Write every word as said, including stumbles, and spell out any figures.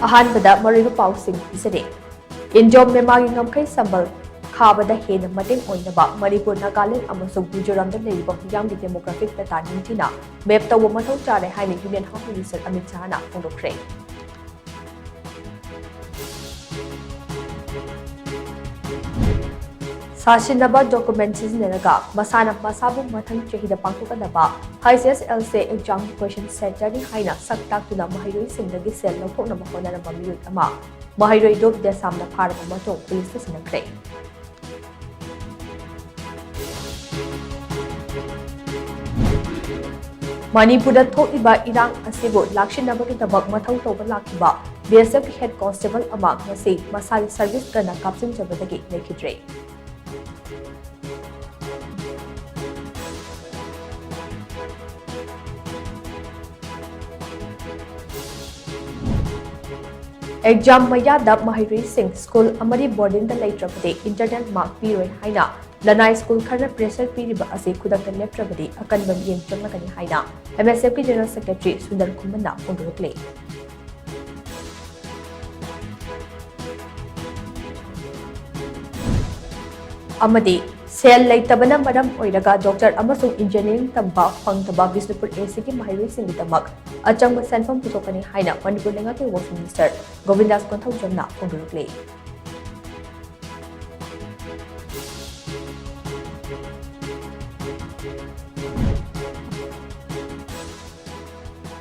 ꯑꯍꯥꯟꯕꯗ ꯃꯔꯨꯑꯣꯏꯕ ꯄꯥꯎꯁꯤꯡ ꯄꯤꯖꯔꯤ꯫ ꯏꯟꯗꯣ ꯃꯦꯃꯥꯒꯤ ꯉꯝꯈꯩ ꯁꯝꯕꯜ ꯈꯥꯕꯗ ꯍꯦꯟꯅ ꯃꯇꯦꯡ ꯑꯣꯏꯅꯕ ꯃꯅꯤꯄꯨꯔ, ꯅꯥꯒꯥꯂꯦꯟ ꯑꯃꯁꯨꯡ ꯃꯤꯖꯣꯔꯥꯝꯗ ꯂꯩꯔꯤꯕ ꯃꯤꯌꯥꯝꯒꯤ demographic data ꯅꯤꯡꯊꯤꯅ map ꯇꯧꯕ ꯃꯊꯧ ꯇꯥꯔꯦ ꯍꯥꯏꯅ Union Home Minister Amit ꯁꯍꯥꯅ ꯐꯣꯡꯗꯣꯛꯈ꯭ꯔꯦ꯫ ꯁꯥꯁꯤꯟꯅꯕ document ꯁꯤꯖꯤꯟꯅꯔꯒ ꯃꯁꯥꯅ ꯃꯁꯥꯕꯨ ꯃꯊꯪ ꯆꯍꯤꯗ ꯄꯥꯡꯊꯣꯛꯀꯗꯕ H S L C exam question centre ꯅꯤ ꯍꯥꯏꯅ ꯁꯛ ꯇꯥꯛꯇꯨꯅ ꯃꯍꯩꯔꯣꯏꯁꯤꯡꯗꯒꯤ ꯁꯦꯜ ꯂꯧꯊꯣꯛꯅꯕ ꯍꯣꯠꯅꯔꯝꯕ ꯃꯤꯑꯣꯏ ꯑꯃ ꯃꯍꯩꯔꯣꯏ ꯔꯨꯞ ꯗꯦꯁꯥꯝꯅ ꯐꯥꯔꯕ ꯃꯇꯨꯡ ꯄꯨꯂꯤꯁꯇ ꯁꯤꯟꯅꯈ꯭ꯔꯦ꯫ ꯃꯅꯤꯄꯨꯔꯗ ꯊꯣꯛꯂꯤꯕ ꯏꯔꯥꯡ ꯑꯁꯤꯕꯨ ꯂꯥꯛꯁꯤꯟꯅꯕꯒꯤꯗꯃꯛ ꯃꯊꯧ ꯇꯧꯕ ꯂꯥꯛꯈꯤꯕ B S F ꯀꯤ head constable ꯑꯃ ꯉꯁꯤ ꯃꯁꯥꯒꯤ service gun ꯅ ꯀꯥꯞꯁꯤꯟꯖꯕꯗꯒꯤ ꯂꯩꯈꯤꯗ꯭ꯔꯦ꯫ Exam ꯃꯌꯥꯗ ꯃꯍꯩꯔꯣꯏꯁꯤꯡ school ꯑꯃꯗꯤ boarding ꯗ ꯂꯩꯇ꯭ꯔꯕꯗꯤ internal mark ꯄꯤꯔꯣꯏ ꯍꯥꯏꯅ ꯂꯅꯥꯏ school ꯈꯔꯅ pressure ꯄꯤꯔꯤꯕ ꯑꯁꯤ ꯈꯨꯗꯛꯇ ꯂꯦꯞꯇ꯭ꯔꯕꯗꯤ ꯑꯀꯟꯕ ꯃꯤꯠꯌꯦꯡ ꯆꯪꯂꯒꯅꯤ ꯍꯥꯏꯅ M S F ꯀꯤ General Secretary ꯁꯨꯟꯗꯔ ꯈꯨꯃꯟꯅ ꯐꯣꯡꯗꯣꯔꯛꯂꯤ꯫ ꯑꯃꯗꯤ ꯁꯦꯜ ꯂꯩꯇꯕꯅ ꯃꯔꯝ ꯑꯣꯏꯔꯒ doctor ꯑꯃꯁꯨꯡ engineering ꯇꯝꯕ ꯐꯪꯗꯕ ꯕꯤꯁꯅꯨꯄꯨꯔ A C ꯒꯤ ꯃꯍꯩꯔꯣꯏꯁꯤꯡꯒꯤꯗꯃꯛ ꯑꯆꯪꯕ ꯁꯦꯟꯐꯝ ꯄꯨꯊꯣꯛꯀꯅꯤ ꯍꯥꯏꯅ ꯃꯅꯤꯄꯨꯔ ꯂꯩꯉꯥꯛꯀꯤ Works Minister ꯒꯣꯕꯤꯟꯗꯥꯁ ꯀꯣꯟꯊꯧꯖꯝꯅ ꯐꯣꯡꯗꯣꯔꯛꯂꯤ꯫